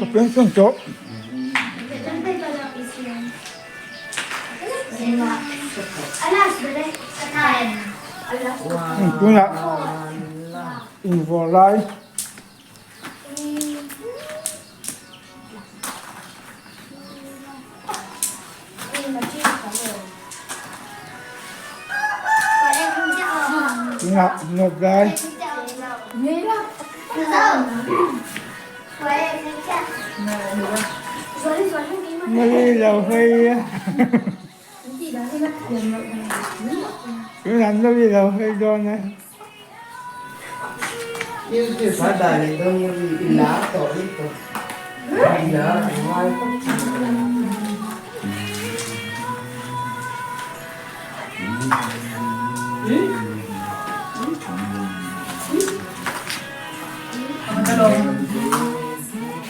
Ka pension tawh. Tunah invuah lai. Tunah nawt lai. Nali lo hei a. Tunah nali lo hei dawn e.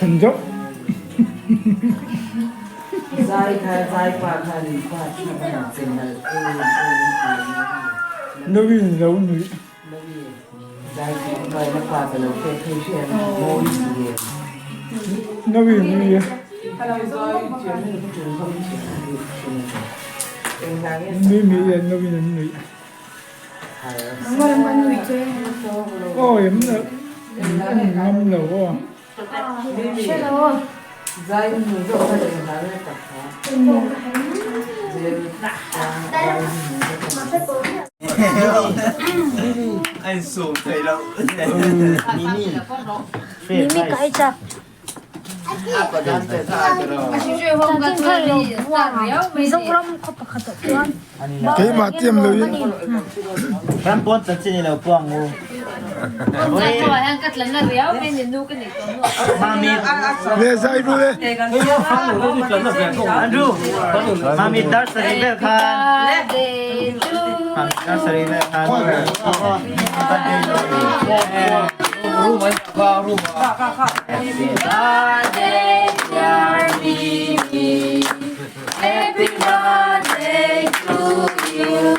Than deuh. Nui lo nui. Nui nui. Nui mi nui nui. Awi an ngam lo aw. Mimi ka ei chak. Mizoram khaw pakhat ah chuan Keimah tiam lo in. Ram pawn chanchin i lo puang u. Mami. Le zai ru le. Andrew. Mami dar sarih vel khan. Mami dar sarih vel khan. Happy birthday dear Mimi. Happy birthday to you.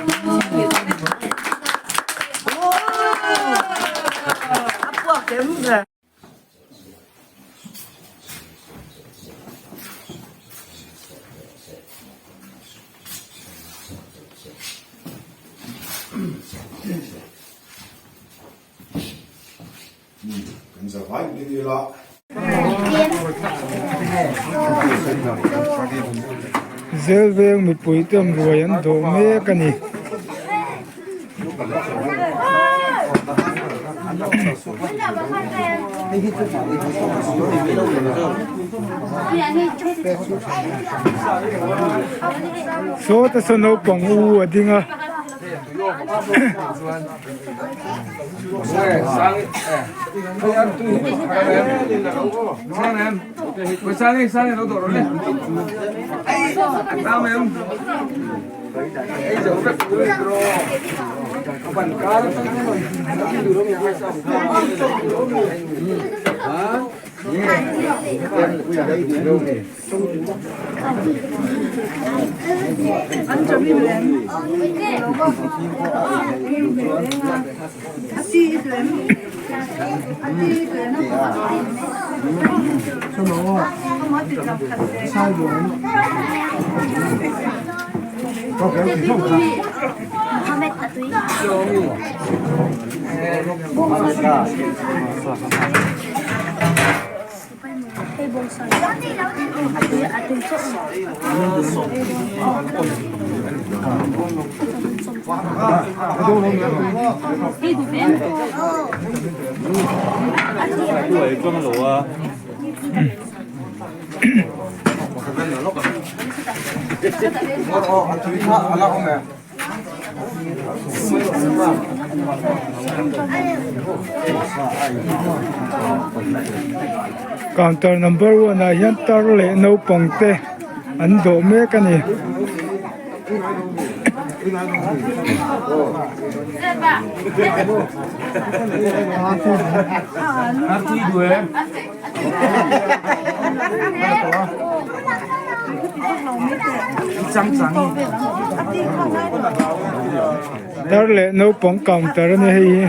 Kan za vai ding ila. Zelveng mipui te an ruai an dawh mek a ni. Sawta saw naupang u a ding a. Counter number one ah hian tar leh naupang te an dawh mek a ni. Tar leh naupang counter a ni hei hi.